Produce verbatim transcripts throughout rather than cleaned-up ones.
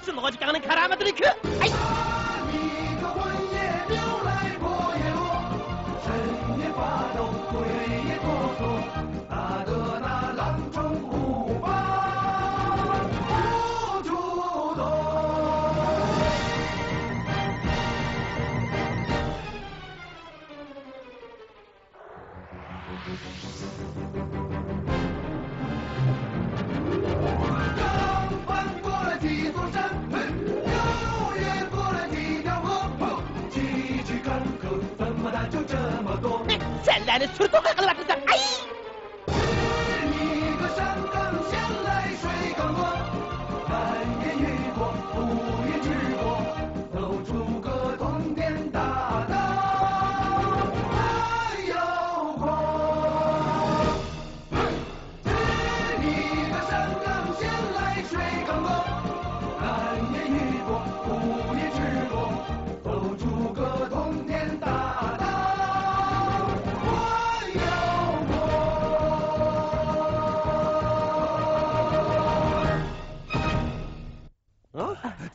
شۇ لوجىكاڭنىڭ كارامىتىنى كۆر! ئەي! سەنلەرنى سۈرتۈن قىلىۋاتىسەن. ئەي!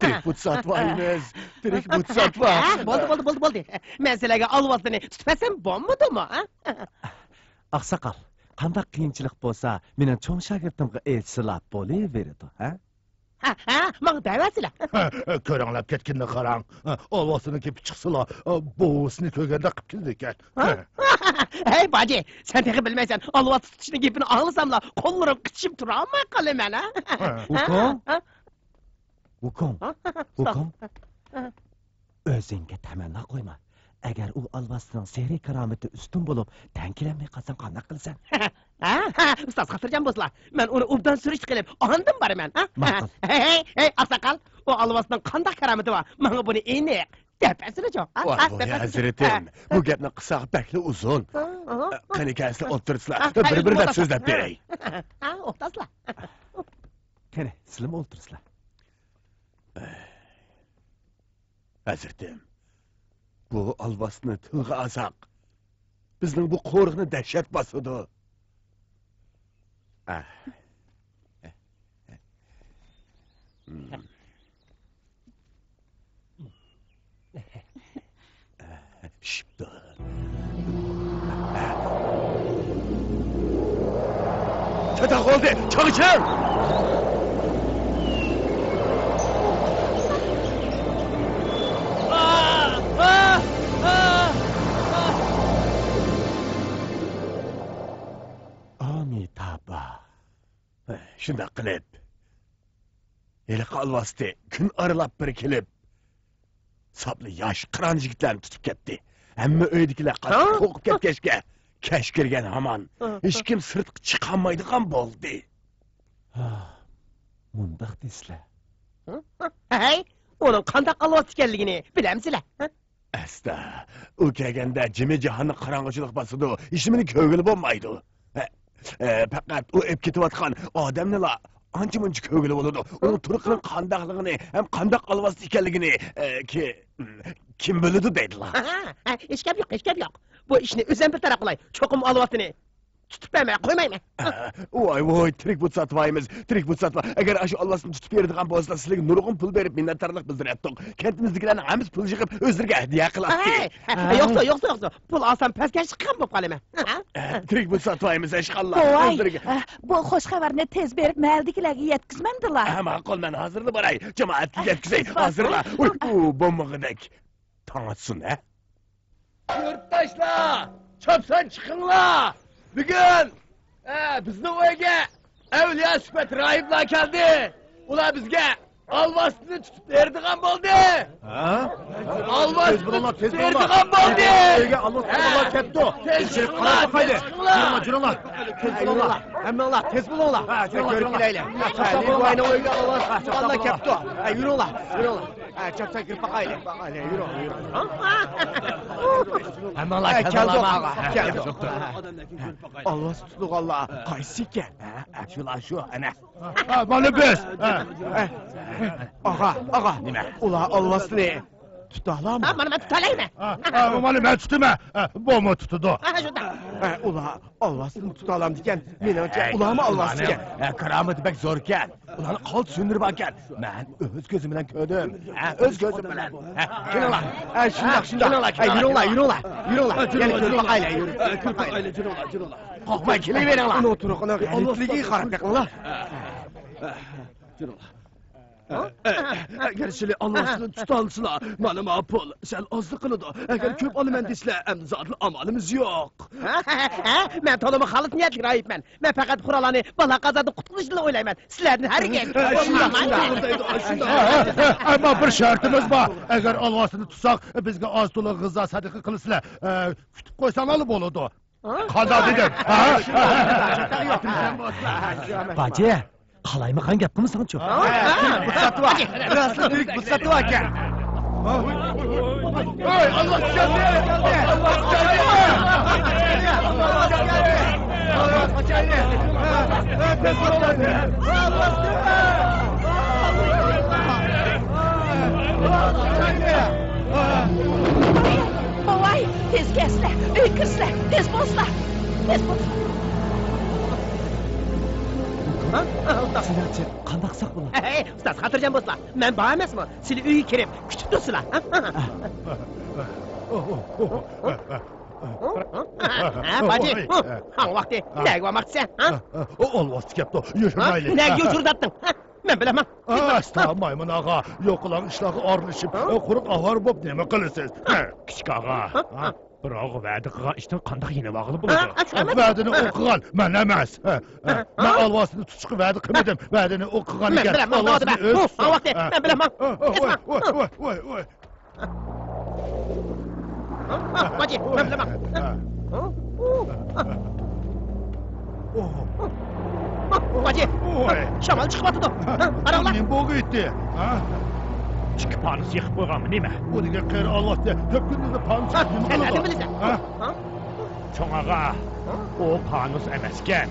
تىرىك بۇت ساتىۋايمىز، تىرىك بۇت ساتىۋا. ھە، بولدى، بولدى، بولدى، بولدى. مەن سىلەرگە ئالۋاستىنى تۇتۇپ بەرسەم بولمىدىمۇ، ھە؟ ئاقساقال، قانداق قىيىنچىلىق بولسا، مېنىڭ چوڭ شاگىرتىمغا ئېيتسىلا بولۇۋېرىدۇ، ھە؟ ھە، ھە، ماڭا دەۋەرسىلە. كۆرەڭلەپ كەتكىنىنى قاراڭ. ئالۋاستىنىڭ كېپى چىقسىلا، بوۋىسىنى كۆرگەندەك قىپ كېلىدىكەن. ھە؟ ھەي، باجى، سەن تېخى بىلمەيسەن. ئالۋاستى تۇتۇشنىڭ گېپىنى ئاڭلىساملا، قوللىرىم قىچىشىپ تۇرالماي قالىمەن، ھە؟ ھە؟ ۋۇكوڭ؟ ھە؟ ۋۇكوڭ؟ ھە؟ ۋۇكوڭ؟ ھە؟ ئۆزۈڭگە تەمەننا قويما. ئەگەر ئۇ ئالۋاستىنىڭ سېھرىي كارامىتى ئۈستۈن بولۇپ، تەڭ كېلەلمەي قالساڭ قانداق قىلىسەن؟ ھە، ھە، ئۇستاز خاتىرجەم بولسىلا، مەن ئۇنى ئوبدان سۈرۈشتە قىلىپ، ئاندىن بارىمەن، ھە؟ ماقۇل. ھەي، ھەي، ھەي، ئاقساقال، ئۇ ئالۋاستىنىڭ قانداق كارامىتى بار؟ ماڭا بۇنى ئېنىق دەپ بەرسىلىچۇ، ھە؟ ۋاي، ھە، ۋاي، دەپ بەرسىلە. ھەزرىتىم، ھە. بۇ گەپنى قىلساق بەكلا ئۇزۇن. ھە، ھە. قېنى، كەلسىلە ئولتۇرسىلا، ھە، بىر-بىرلەپ سۆزلەپ بېرەي. ھە، ھە، ئولتۇرسىلا. قېنى، سىلىمۇ ئولتۇرسىلا. ھەزرىتىم، بۇ ئالۋاستىنى تىلغا ئالساق، بىزنىڭ بۇ قورۇقنى دەھشەت باسىدۇ. ئاھ. پىشىپتۇ. چاتاق بولدى، چاڭشىڭ! ئامىتابا. شۇنداق قىلىپ، ھېلىقى ئالۋاستى كۈن ئارىلاپ بىر كېلىپ، ساپلا ياش قىران يىگىتلەرنى تۇتۇپ كەتتى. ھەممە ئۆيدىكىلەر قاتتىق قورقۇپ كەتكەچكە، كەچ كىرگەن ھامان، ھېچكىم سىرتقا چىقالمايدىغان بولدى. ھا، مۇنداق دېسىلە. ھەي، ئۇنىڭ قانداق ئالۋاستى ئىكەنلىكىنى بىلەمسىلە؟ ئەستا، ئۇ كەلگەندە جىمى جاھاننى قاراڭغۇچىلىق باسىدۇ، ھېچنېمىنى كۆرگىلى بولمايدۇ. ھە، ئە، پەقەت ئۇ ئېلىپ كېتىۋاتقان ئادەمنىلا ئانچە-مۇنچە كۆرگىلى بولىدۇ. ئۇنىڭ تۇرقىنىڭ قانداقلىقىنى ھەم قانداق ئالۋاستى ئىكەنلىكىنى، ئە، كى-، كىم بىلىدۇ دەيدىلا. ھە، ھە، ھېچ گەپ يوق، ھېچ گەپ يوق. بۇ ئىشنى ئۆزۈم بىر تەرەپ قىلاي. چوقۇم ئالۋاستىنى تۇتۇپ بەرمەي قويمايمەن. ھە، ۋاي، ۋاي، تىرىك بۇت ساتىۋايمىز، تىرىك بۇت ساتىۋا. ئەگەر ئاشۇ ئالۋاستىنى تۇتۇپ بېرىدىغان بولسىلا، سىلىگە نۇرغۇن پۇل بېرىپ مىننەتدارلىق بىلدۈرەتتۇق. كەنتىمىزدىكىلەرنىڭ ھەممىسى پۇل يىغىپ، ئۆزلىرىگە ھەدىيە قىلاتتى. ھەي، ھەي، يوقسا، يوقسا، يوقسا. پۇل ئالسام پەسكەشلىك قىلغان بولۇپ قالىمەن. ھە، تىرىك بۇت ساتىۋايمىز، ئاشقانلار. بوۋاي، ئۆزلىرىگە. ئە، بۇ خۇش خەۋەرنى تېز بېرىپ، مەھەللىدىكىلەرگە يەتكۈزمەمدىلا؟ ھە، ماقۇل، مەن ھازىرلا باراي. جامائەتكە يەتكۈزەي. ھازىرلا. ئۇي، ئۇ بومبىغىدەك. تاڭ ئاتسۇن، ھە؟ يۇرتداشلار، چاپسان چىقىڭلار! بۈگۈن، ئە، بىزنىڭ ئۆيگە ئەۋلىيا سۈپەت راھىبلار كەلدى. ئۇلار بىزگە ئالۋاستىنى تۇتۇپ بېرىدىغان بولدى. ھە؟ ئالۋاستىنى تۇتۇپ بېرىدىغان بولدى. ئۆيگە ئالۋاستى ئالغان كەپتۇ. تېز چىقىڭلار، تېز چىقىڭلار. جۈرۈڭلار، جۈرۈڭلار. تېز بولۇڭلار. ھەممىڭلار تېز بولۇڭلار. ھە، جۈرۈڭلار، جۈرۈڭلار. ھە، چاپسان بولۇڭلار. ئۆيگە ئالۋاستى ئالغان كەپتۇ. ھە، يۈرۈڭلار، يۈرۈڭلار. ھە، چاپسان كىرىپ باقايلى. باقايلى، يۈرۈڭ، يۈرۈڭ. ھەممىڭلار ھە، كەلدىڭلارمۇ؟ كەلدۇق، ئاغا، ھە، كەلدۇق. ئالۋاستى تۇتۇلغانلار قايسى ئىكەن؟ ھە، ھە، شۇلار شۇ، ئەنە. ھە، مانا بىز. ھە. ھە. ئاغا، ئاغا. نېمە؟ ئۇلار ئالۋاستىنى تۇتالامۇ؟ ھە، مانا مەن تۇتالايمەن. ھە، ھە، مانا مەن تۇتىمەن. ھە، بۇمۇ تۇتىدۇ. ھە، شۇنداق. ھە، ئۇلار ئالۋاستىنى تۇتالامدىكەن. مېنىڭچە، ئەي، ئۇلارمۇ ئالۋاستىكەن. ئۇلارنىڭ، ئە، كارامىتى بەك زوركەن. ئۇلارنىڭ قالتىس ھۈنىرى باركەن. مەن ئۆز كۆزۈم بىلەن كۆردۈم. ھە، ئۆز كۆزۈم بىلەن. ھە، كېلىڭلار. ھە، شۇنداق، ھە، شۇنداق. كېلىڭلار، ھە، كېلىڭلار، يۈرۈڭلار، كېلىڭلار. يۈرۈڭلار. ھە، يەنە كېلىڭلار، كۆرۈپ باقايلى، يۈرۈڭ. ھە، كۆرۈپ باقايلى، كېلىڭلار، كېلىڭلار. قورقماي كېلىۋېرىڭلار. ئۇنىڭ تۇرقىنىڭ غەلىتىلىكىگە قاراپ بېقىڭلار. ھە، ھە، كېلىڭلار. ئەگەر سىلى ئالۋاستىنى تۇتالىسىلا، مانا ما پۇل، سەل ئازلا قىلىدۇ. ئەگەر كۆپ ئالىمەن دېسىلە، ئەمدى زادىلا ئامالىمىز يوق. ھە، ھە، ھە، مەن تولىمۇ خالىس نىيەتلىك راھىبمەن. مەن پەقەت قوراللارنى بالا-قازادىن قۇتقۇزۇشنىلا ئويلايمەن. سىلەردىن ھەرگىز. ھە، شۇنداق، شۇنداق. ھە، ھە، ھە، ئەمما بىر شەرتىمىز بار. ئەگەر ئالۋاستىنى تۇتساق، بىزگە ئاز-تولا غىزا سەدىقە قىلىسىلەر. ئە، كۈتۈپ قويساڭلارلا بولىدۇ. ھە؟ قانداق دېدىم؟ ھە؟ باجى، قالايمىقان گەپ قىلمىساڭچۇ. ھە؟ بۇت ساتىۋال. راستلا تۈرك بۇت ساتىۋالكەن. ھە؟ ۋاي، ئالۋاستى كەلدى! ئالۋاستى كەلدى! ئالۋاستى كەلدى! ھە؟ ھە، تېز بول! بوۋاي، تېز كەلسىلە، ئۆيگە كىرسىلە، تېز بولسىلا، تېز بولسىلا. سىلەرچە قانداق قىلساق بولار؟ ھەي، ئۇستاز، خاتىرجەم بولسىلا، مەن بار ئەمەسمۇ؟ سىلى ئۆيگە كىرىپ كۈتۈپ تۇرسىلا. ھە، باجى، ھاڭ ۋاقتى، نەگە بارماقچىسەن؟ ئالۋاستى كەپتۇ، يوشۇرمايلى. نەگە يوشۇرۇۋاتتىڭ؟ مەن بىلەمەن. ئاستا، مايمۇن ئاغا، يوقىلاڭ ئىشلارغا ئارىلىشىپ، ھە؟ قۇرۇق ئاۋارە بوپ نېمە قىلىسىز؟ ھە؟ كىچىك ئاغا، ھە؟ ھە؟ بىراۋغا ۋەدە قىلغان ئىشتىن قانداق يېنىۋالغىلى بولىدۇ؟ ھە؟ ھە، شۇ ئەمەس. ۋەدىنى ئۇ قىلغان، مەن ئەمەس. ھە، ھە. ھە؟ مەن ئالۋاستىنى تۇتۇشقا ۋەدە قىلمىدىم. ۋەدىنى ئۇ قىلغان ئىكەن. مەن بىلەمەن، ئالۋاستىنى ئۆزى تۇتسۇن. ھە، ھە. مەن بىلەمەن. ھە، ھە، ۋاي، ۋاي، ۋاي، ۋاي. ھە؟ ھە؟ باجى، مەن بىلەمەن. ھە؟ ھە؟ ھە؟ باجى، ۋاي. شامال چىقىۋاتىدۇ. ھە؟ قاراڭلار. نېمە بولغىيتتى؟ ھە؟ ئىككى پانۇس يېقىپ قويغانمۇ نېمە؟ ئۇ دېگەن قېرى ئالۋاستى كۆپ كۈندۈزلا پانۇس ھە، يېقىپ نېمە سەن قىلىدۇ؟ نېمە بىلىسەن؟ ھە؟ ھە؟ چوڭ ئاغا، ھە؟ ئۇ پانۇس ئەمەسكەن.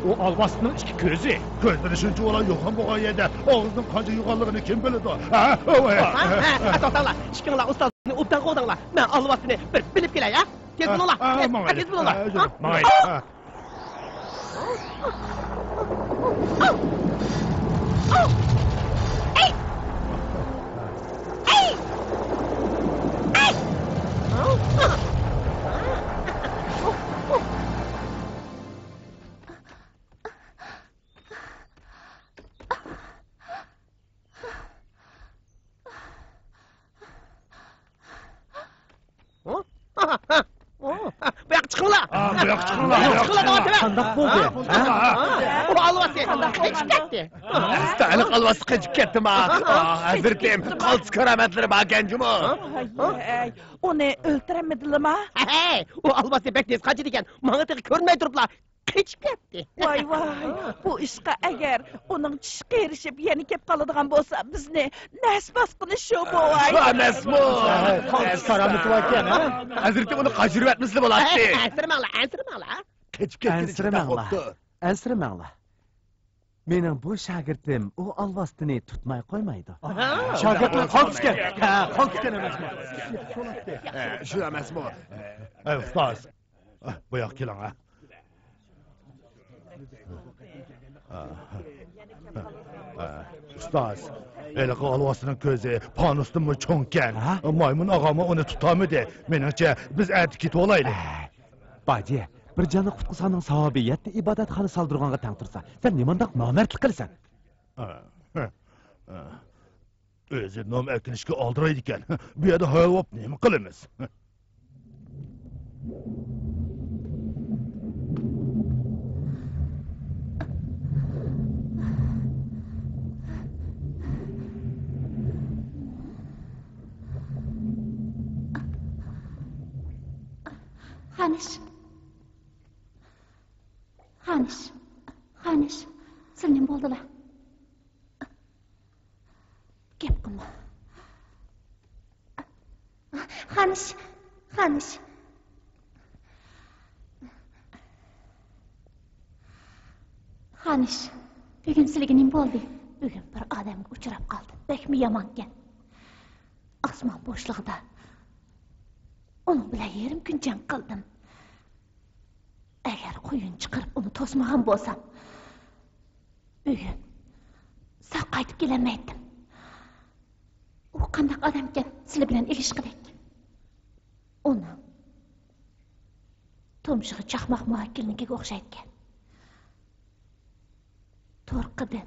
ئۇ ئالۋاستىنىڭ ئىككى كۆزى. كۆزلىرى شۇنچە ئولا يوغان بولغان يەردە ئاغزىنىڭ قانچە يوغانلىقىنى كىم بىلىدۇ؟ ھە؟ ھە؟ ھە؟ ھە؟ توختاڭلار، ئىككىڭلار ئۇستازنى ئوبدان قوغداڭلار. مەن ئالۋاستىنى بىر بىلىپ كېلەي، ھە؟ تېز بولۇڭلار. ھە، ھە، تېز، ماڭايلى. تېز بولۇڭلار. ھە، يۈرۈڭ. ھە؟ ماڭايلى. ھە. بۇياققا چىقىڭلار! بۇياققا چىقىڭلار! بۇياققا چىقىڭلار! قانداق بولدى؟ ھە؟ ئۇ ئالۋاستى قېچىپ كەتتى! ئالۋاستى قېچىپ كەتتىما؟ ھەزرىتىم، قالتىس كارامەتلىرى باركەن جۇمۇ! ئۇنى ئۆلتۈرەلمىدىلىما؟ ھەي، ئۇ ئالۋاستى بەك تېز قاچىدىكەن، ماڭا تېخى كۆرۈنمەي تۇرۇپلا قېچىپ كەتتى. ۋاي، ۋاي، بۇ ئىشقا ئەگەر ئۇنىڭ چىشى قېرىشىپ يەنە كەپ قالىدىغان بولسا، بىزنى نەس باسقىنى شۇ بوۋاي. شۇ ئەمەسمۇ؟ قالتىس كارامىتى باركەن، ھە؟ ھەزرىتى ئۇنى قاچۇرۇۋەتمىسىلا بولاتتى. ئەنسىرىمەڭلار، ئەنسىرىمەڭلار. قېچىپ كەتكىنى ئەنسىرىمەڭلار. ئەنسىرىمەڭلار. مېنىڭ بۇ شاگىرتىم ئۇ ئالۋاستىنى تۇتماي قويمايدۇ. شاگىرتلار قالتىسكەن. ھە، قالتىسكەن ئەمەسمۇ؟ شۇ ئەمەسمۇ؟ ئەي ئۇستاز، بۇياققا كېلىڭ ھە. ئۇستاز، ھېلىقى ئالۋاستىنىڭ كۆزى پانۇستىنمۇ چوڭكەن. ھە؟ مايمۇن ئاغامۇ ئۇنى تۇتالمىدى. مېنىڭچە، بىز ئەتە كېتىۋالايلى. باجى، بىر جاننى قۇتقۇزغاننىڭ ساۋابى يەتتە ئىبادەتخانا سالدۇرغانغا تەڭ تۇرسا، سەن نېمانداق نامەردلىك قىلىسەن؟ ئۆزى نام ئەكېلىشكە ئالدىرايدىكەن. بۇ يەردە ھايال بولۇپ نېمە قىلىمىز؟ خانىش. خانىش. خانىش. سىلىنىڭ بولدىلا. گەپ قىلما. خانىش، خانىش. خانىش، بۈگۈن سىلىگە نېمە بولدى؟ بۈگۈن بىر ئادەمگە ئۇچراپ قالدىم. بەكمۇ يامانكەن. ئاسمان بوشلۇقىدا ئۇنىڭ بىلەن يېرىم كۈن جەڭ قىلدىم. ئەگەر قۇيۇن چىقىرىپ ئۇنى توسمىغان بولسام، بۈگۈن ساق قايتىپ كېلەلمەيتتىم. ئۇ قانداق ئادەمكەن، سىلە بىلەن ئېلىشقۇدەك؟ ئۇنىڭ تۇمشۇقى چاقماق مۇئەككىلنىڭكىگە ئوخشايدىكەن. تۇرقىدىن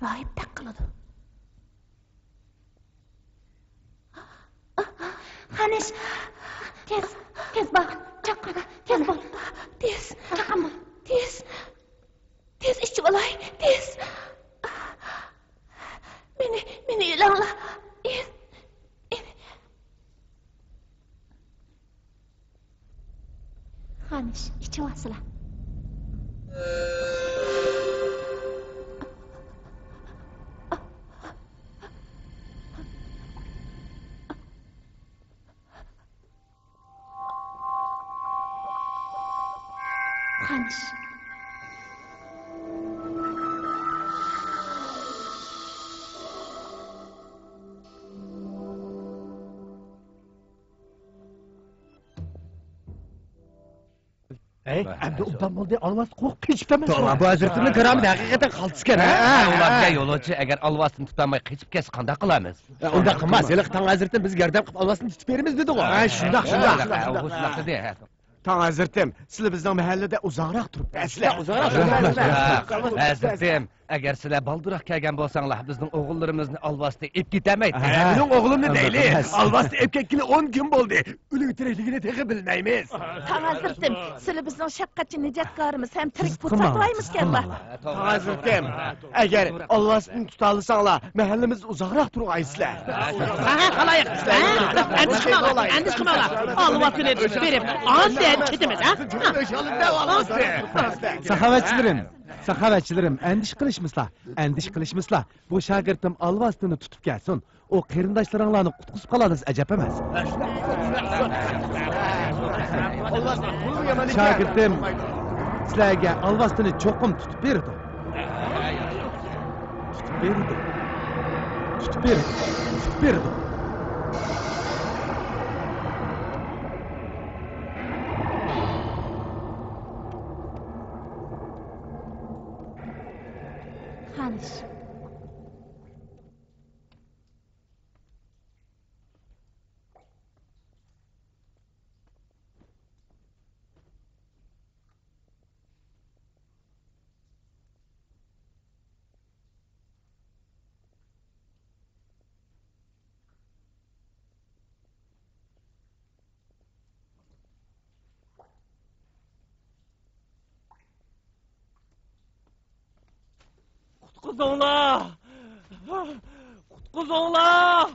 راھىب تەق قىلىدۇ. خانىش، تېز، تېز بار، چاققان، تېز بول. تېز، چاققان بول. تېز، تېز ئىچىۋالاي، تېز. مېنى، مېنى ئېلىڭلار. ئېل، ئېل. خانىش، ئىچىۋالسىلا. خانىش. ئەي، ئەمدى ئوبدان بولدى، ئالۋاستى قورقۇپ قېچىپتىمىز. توغرا، بۇ ھەزرىتىمنىڭ كارامىتى ھەقىقەتەن خالتىسكەن، ھە؟ ھە، ھە، ئۇلار ھە. دېگەن يولۇچى ئەگەر ئالۋاستىنى تۇتالماي قېچىپ كەتسە قانداق قىلارمىز؟ ئۇنداق قىلماس، ھېلىقى تاڭ ھەزرىتىم بىزگە ياردەم قىلىپ ئالۋاستىنى تۇتۇپ بېرىمىز دېدىغۇ. ھە، شۇنداق، شۇنداق. ھە، ئۇ شۇنداق دېدى، ھە. تاڭ ھەزرىتىم، سىلە بىزنىڭ مەھەللىدە ئۇزاقراق تۇرۇپ بەرسىلە. ئۇزاقراق تۇرۇپ بەرسىلە. ھە، ھەزرىتىم، ئەگەر سىلە بالدۇرراق كەلگەن بولساڭلار، بىزنىڭ ئوغۇللىرىمىزنى ئالۋاستى ئېلىپ كېتەلمەيتتى. ھە، مېنىڭ ئوغلۇمنى دەيلى. ئالۋاستى ئېلىپ كەتكىلى ئون كۈن بولدى. ئۆلۈك تىرىكلىكىنى تېخى بىلمەيمىز. تاڭ ھەزرىتىم، سىلە بىزنىڭ شەپقەتچى نىجاتكارىمىز ھەم تىرىك پۇت ساقلايمىز كەنلا. تاڭ ھەزرىتىم، ئەگەر ئالۋاستىنى تۇتالىساڭلار، مەھەللىمىزدىن ئۇزاقراق تۇرغايسىلەر. ھە، ھە، خالايىق، ھە، ئەندىشە قىلماڭلار، ئەندىشە قىلماڭلار. ئالۋاستىنى تۇتۇپ بېرىپ، ئاندىن كېتىمىز، ھە؟ ساخاۋەتچىلىرىم، ساخاۋەتچىلىرىم، ئەندىشە قىلىشمىسىلا، ئەندىشە قىلىشمىسىلا. بۇ شاگىرتىم ئالۋاستىنى تۇتۇپ كەلسۇن. ئۇ قېرىنداشلىرىڭلارنى قۇتقۇزۇپ قالالىسا ئەجەب ئەمەس. شاگىرتىم سىلەرگە ئالۋاستىنى چوقۇم تۇتۇپ بېرىدۇ. تۇتۇپ بېرىدۇ. تۇتۇپ بېرىدۇ. تۇتۇپ بېرىدۇ. خانىش. قۇتقۇزۇڭلار! قۇتقۇزۇڭلار!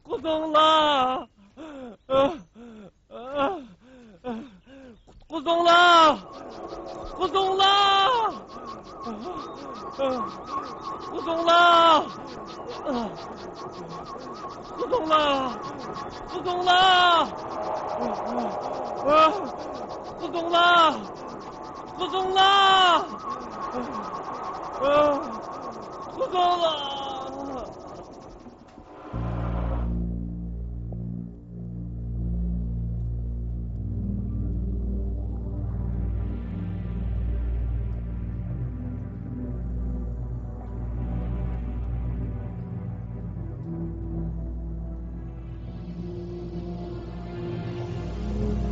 قۇتقۇزۇڭلار! قۇتقۇزۇڭلار! قۇتقۇزۇڭلار! قۇتقۇزۇڭلار! قۇتقۇزۇڭلار! قۇتقۇزۇڭلار! قۇتقۇزۇڭلار! قۇتقۇزۇڭلار! قۇتقۇزۇڭلار!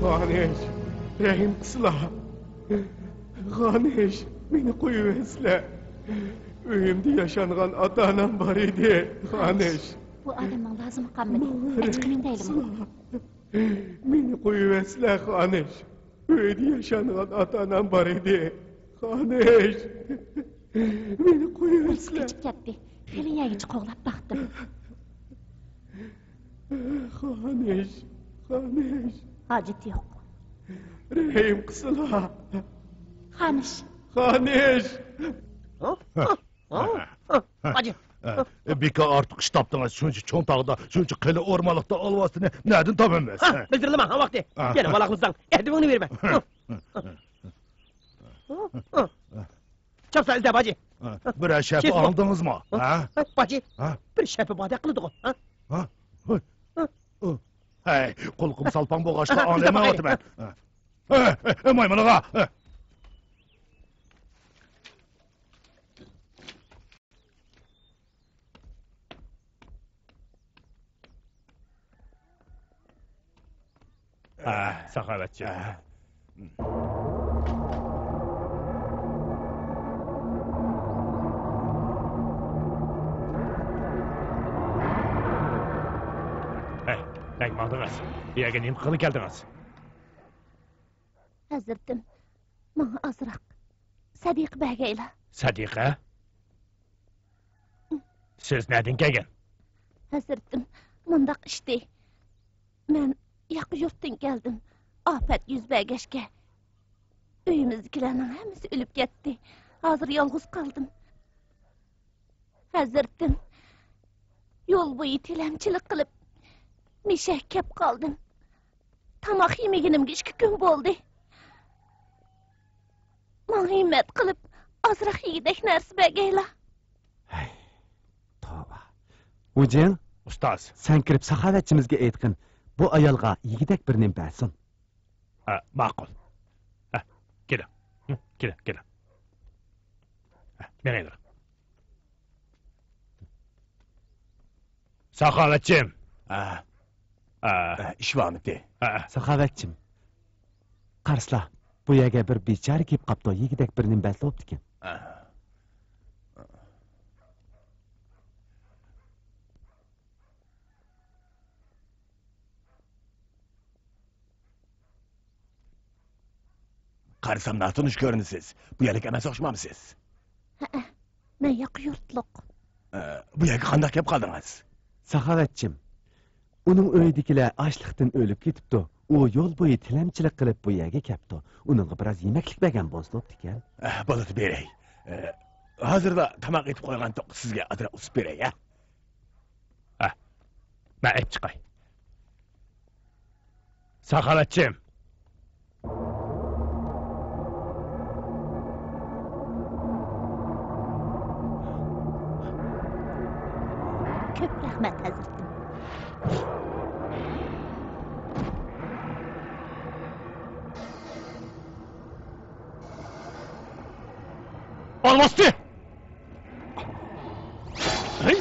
خانىش، رەھىم قىلسىلا. خانىش، مېنى قويۇۋەتسىلە. ئۆيۈمدە ياشانغان ئاتا-ئانام بار ئىدى، خانىش. بۇ ئادەمنىڭ لازىمى قالمىدى. ئەچىقىنى دەيلىمۇ؟ مېنى قويۇۋەتسىلە، خانىش. ئۆيدە ياشانغان ئاتا-ئانام بار ئىدى، خانىش. مېنى قويۇۋەتسىلە. قېچىپ كەتتى. خېلى يەرگىچە قوغلاپ باقتىم. خانىش، خانىش. ھاجىتى يوق. رەھىم قىلسىلا. خانىش. خانىش. ھاجى، ھە، بىكار ئارتۇق ئىش تاپتىڭىز. شۇنچە چوڭ تاغدا، شۇنچە قېلىن ئورمانلىقتا ئالۋاستىنى نەدىن تاپىمىز؟ ھە، ھە. بىلدۈرلىمە، ھاۋاقتى. ھە. يەنە ۋالاقلىساڭ، ئەدىپىڭنى بېرىمەن. ھە. چاپسان ئىزدە، باجى. ھە، بىرەر شەپە ئاڭلىدىڭىزمۇ؟ ھە؟ ھە، باجى. ھە؟ بىر شەپە باردەك قىلىدىغۇ. ھە؟ ھە؟ ھوي. ھە؟ ھەي، قۇلىقىم سالپاڭ بولغاچقا ئاڭلىمايۋاتىمەن. ھە، ھە، ھە، مايمۇن ئاغا. ھە. ھە، ساخاۋەتچى. ھە. ھەي، نەگە ماڭدىڭىز؟ بۇ يەرگە نېمە قىلغىلى كەلدىڭىز؟ ھەزرىتىم، ماڭا ئازراق سەدىقە بەرگەيلا. سەدىقە؟ سىز نەدىن كەلگەن؟ ھەزرىتىم، مۇنداق ئىشتى. مەن ياقا يۇرتتىن كەلدىم. ئاپەت يۈز بەرگەچكە، ئۆيىمىزدىكىلەرنىڭ ھەممىسى ئۆلۈپ كەتتى. ھازىر يالغۇز قالدىم. ھەزرىتىم، يول بويى تىلەمچىلىك قىلىپ، مېشەك كەپ قالدىم. تاماق يېمىگىنىمگە ئىككى كۈن بولدى. ماڭا ھىممەت قىلىپ، ئازراق يېگۈدەك نەرسە بەرگەيلا. ھەي، توۋا. ۋۇجىڭ، ئۇستاز. سەن كىرىپ ساخاۋەتچىمىزگە ئېيتقىن، بۇ ئايالغا يېگۈدەك بىر نېمە بەرسۇن. ھە، ماقۇل. ھە، كېلىڭ. ھە، كېلىڭ، كېلىڭ. ھە، مېڭىڭلار. ساخاۋەتچىم. ھە. ھە. ھە، ئىش بارمىتى؟ ھە. ساخاۋەتچىم. قارىسىلا، بۇ يەرگە بىر بىچارە كېلىپ قاپتۇ، يېگۈدەك بىر نېمە بەرسە بوپتىكەن. ھە. قارىسام ناتونۇش كۆرۈنىسىز. بۇ يەرلىك ئەمەس ئوخشىمامسىز؟ ھەئە، مەن ياقا يۇرتلۇق. ئە، بۇ يەرگە قانداق كەپ قالدىڭىز؟ ساخاۋەتچىم، ئۇنىڭ ئۆيىدىكىلەر ئاچلىقتىن ئۆلۈپ كېتىپتۇ. ئۇ يول بويى تىلەمچىلىك قىلىپ بۇ يەرگە كەپتۇ. ئۇنىڭغا بىراز يېمەكلىك بەرگەن بولسا بوپتىكەن. ئە، بولىدۇ، بېرەي. ئە، ھازىرلا تاماق ئېتىپ قويغانتۇق، سىزگە ئازراق ئۇسۇپ بېرەي، ھە؟ ھە، مەن ئېلىپ چىقاي. ساخاۋەتچىم. كۆپ رەھمەت، ھەزرىتىم. ئالۋاستى! ھەي!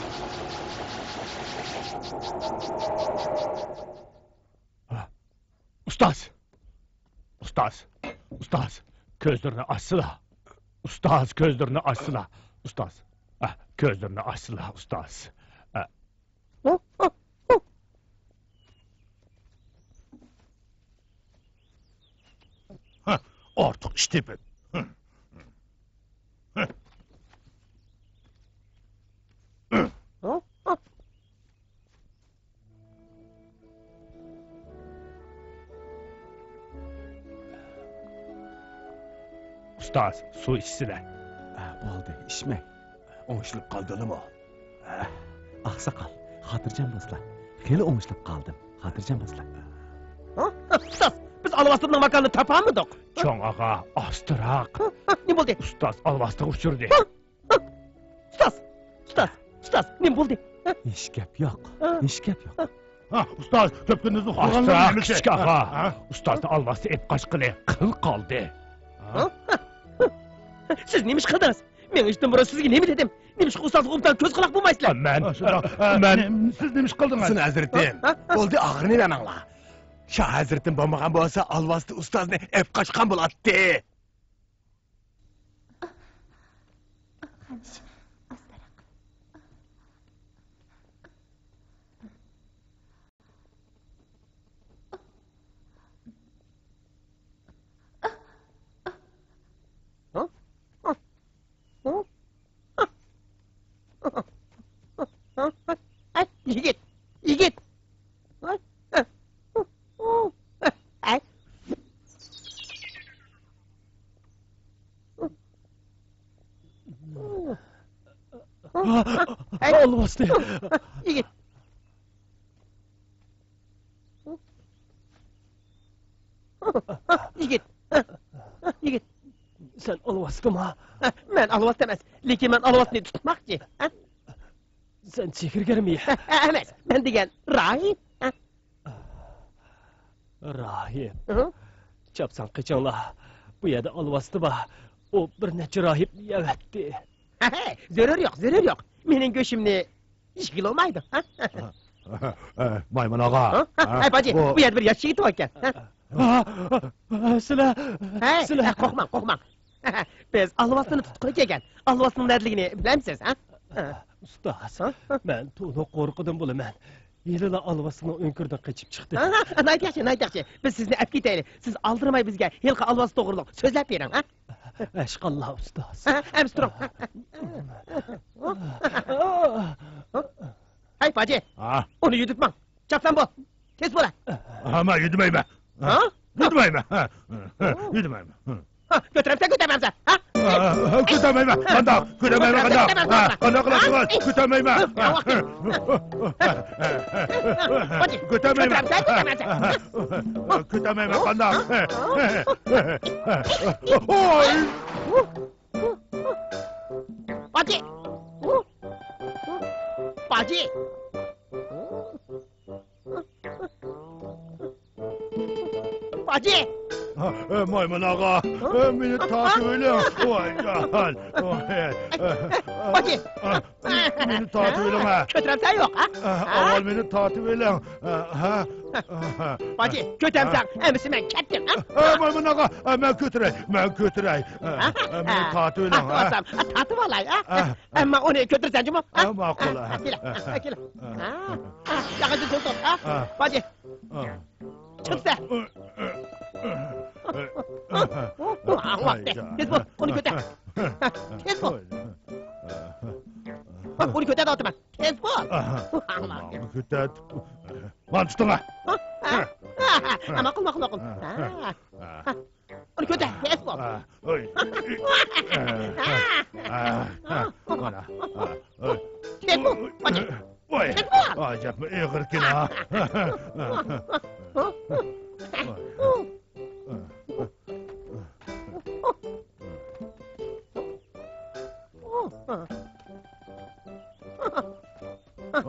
ئۇستاز! ئۇستاز! ئۇستاز! كۆزلىرىنى ئاچسىلا! ئۇستاز، كۆزلىرىنى ئاچسىلا! ئۇستاز! ئە، كۆزلىرىنى ئاچسىلا، ئۇستاز! ئە. ھە، ئارتۇق ئىش تېپىپ. ئۇستاز، سۇ ئىچسىلە. ئە، بولدى، ئىچمەي. ئوڭشىلىپ قالدىلىمۇ؟ ئە، ئاقساقال، خاتىرجەم بولسىلا. خېلى ئوڭشىلىپ قالدىم. خاتىرجەم بولسىلا. ھە؟ ئۇستاز، بىز ئالۋاستىنىڭ ماكانىنى تاپالمىدۇق. چوڭ ئاغا، ئاستىراق. ھە؟ ھە؟ نېمە بولدى؟ ئۇستاز ئالۋاستىغا ئۇچرىدى. ھە؟ ئۇستاز! ئۇستاز! ئۇستاز! نېمە بولدى؟ ھە؟ ھېچ گەپ يوق. ھە؟ ھېچ گەپ يوق. ھە؟ ھە، ئۇستاز، تۆپكىنىزنى ئۇستاز ئاستىراق، كىچىك ئاغا. ھە؟ ئۇستازنى ئالۋاستى ئېلىپ قاچقىلى قىل قالدى. ھە؟ ھە؟ سىز نېمە ئىش قىلدىڭىز؟ مېڭىشتىن بۇرۇن سىزگە نېمە دېدىم؟ نېمىشقا ئۇستازغا ئوبدان كۆز قۇلاق بولمايسىلەر؟ مەن، ھە، شۇنداق. مەن، ھە، سىز نېمە ئىش قىلدىڭىز؟ سىن ھەزرىتىم، ھە؟ ھە؟ بولدى، ئاغرىنىۋەرمەڭلار. شاھ ھەزرىتىم بولمىغان بولسا، ئالۋاستى ئۇستازنى ئېلىپ قاچقان بولاتتى. خانىش، ئاستىراق. ھە؟ ھە؟ ھە؟ ھە؟ ھە؟ ھە؟ يىگىت! يىگىت! ھە؟ ھە؟ ھە؟ ھەي. ئالۋاستى. يىگىت. يىگىت. يىگىت. سەن ئالۋاستىما؟ مەن ئالۋاستى ئەمەس، لېكىن مەن ئالۋاستىنى تۇتماقچى. سەن چېكىرگەرمۇ؟ ئەمەس، مەن دېگەن راھىب. راھىب. ئۇھۇ. چاپسان قېچىڭلار. بۇ يەردە ئالۋاستى بار. ئۇ بىر نەچچە راھىبنى يەۋەتتى. ھەي، زۆرۈر يوق، زۆرۈر يوق. مېنىڭ گۆشۈمنى يېگىلى بولمايدۇ. مايمۇن ئاغا. ھە؟ ھە، باجى، بۇ يەردە بىر ياش يىگىت باركەن. ھە؟ ھە، ھە، سىلەر، ھەي، سىلەر. ھە، قورقماڭ، قورقماڭ. بىز ئالۋاستىنى تۇتقىلى كەلگەن. ئالۋاستىنىڭ نەدىلىكىنى بىلەمسىز، ھە؟ ئۇستاز، ھە؟ مەن تولۇق قورقۇدىن بولىمەن. ھېلىلا ئالۋاستىنىڭ ئۆڭكۈرىدىن قېچىپ چىقتى. ھە، ھە، ناھايىتى ياخشى، ناھايىتى ياخشى. بىز سىزنى ئەپ كېتەيلى. سىز ئالدىرىماي بىزگە ھېلىقى ئالۋاستى توغرۇلۇق سۆزلەپ بېرىڭ، ھە؟ ئەشقاللا ئۇستاز. ھە، ئەمىسە تۇرۇڭ. ھەي، باجى. ھە؟ ئۇنى يۈدۈتمەڭ. چاپسان بول. تېز بول. ھە، مەن يۈدىمەيمەن. ھە؟ يۈدىمەيمەن. ھە، ھە، يۈدىمەيمەن. ھە، كۆتۈرەمسەن، كۆتەرمەمسەن؟ ھە؟ ھە، كۆتەرمەيمەن. قانداق؟ كۆتەرمەيمەن، قانداق؟ ھە، قانداق قىلىسىز؟ كۆتەرمەيمەن. ھە، كۆتەرمەيمەن. كۆتەرمەمسەن؟ ھە، كۆتەرمەيمەن، قانداق؟ ھە، ھە، ھە. ۋوي! باجى! باجى! باجى! ھە، ئە، مايمۇن ئاغا، ھە؟ ئە، مېنى تارتىۋېلىڭ. ۋاي جان. ۋاي. باجى! ئە، مېنى تارتىۋېلىڭ، ھە. كۆتۈرەمسەن يوق، ھە؟ ئە، ئاۋۋال مېنى تارتىۋېلىڭ. ئە، ھە. باجى، كۆتەمسەڭ، ئەمىسە مەن كەتتىم، ھە؟ ئە، مايمۇن ئاغا، ئە، مەن كۆتۈرەي، مەن كۆتۈرەي. ئە، ئە، مېنى تارتىۋېلىڭ، ھە؟ تارتىۋالسام، تارتىۋالاي، ھە؟ ئە، ئەمما ئۇنى كۆتۈرسەن جۇمۇ، ھە؟ ئە، ماقۇل، ھە؟ كېلە، كېلە. ھە؟ ياغاچنى تۇتۇپ، ھە؟ باجى. چىقسە. ئاڭلاپتى. تېز بول، ئۇنى كۆتەر. تېز بول. ئۇنى كۆتەر دەۋاتىمەن. تېز بول. ئاڭلاپتى. ماڭا كۆتەر. مانا تۇتۇڭ. ماقۇل، ماقۇل، ماقۇل. ئۇنى كۆتەر، تېز بول. مانا. تېز بول، باجى. ۋاي، ئەجەبمۇ ئېغىركىن ھە.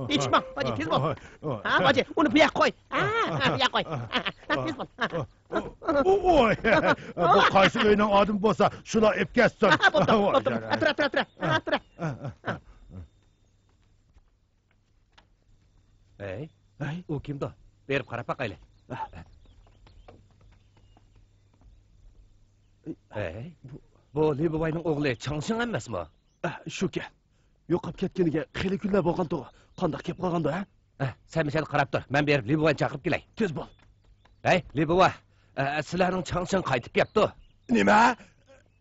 يېتىشمە، باجى، تېز بول. ھە، باجى، ئۇنى بۇ يەرگە قوي. ھە، بۇ يەرگە قوي. تېز بول. ۋوي، بۇ قايسى ئۆينىڭ ئادىمى بولسا، شۇلار ئېلىپ كەتسۇن. بوپتۇ، بوپتۇ. تۇرە، تۇرە، تۇرە. تۇرە. ھەي، ھەي، ئۇ كىمدۇ؟ بېرىپ قاراپ باقايلى. ھەي، بۇ، بۇ لى بوۋاينىڭ ئوغلى چاڭشىڭ ئەمەسمۇ؟ شۇكەن. يوقاپ كەتكىنىگە خېلى كۈنلەر بولغانتۇغۇ. قانداق كېلىپ قالغاندۇ، ھە؟ سەن مۇشۇ يەردە قاراپ تۇر، مەن بېرىپ لى بوۋاينى چاقىرىپ كېلەي. تېز بول. ھەي، لى بوۋا، سىلەرنىڭ چاڭشىڭ قايتىپ كەپتۇ. نېمە؟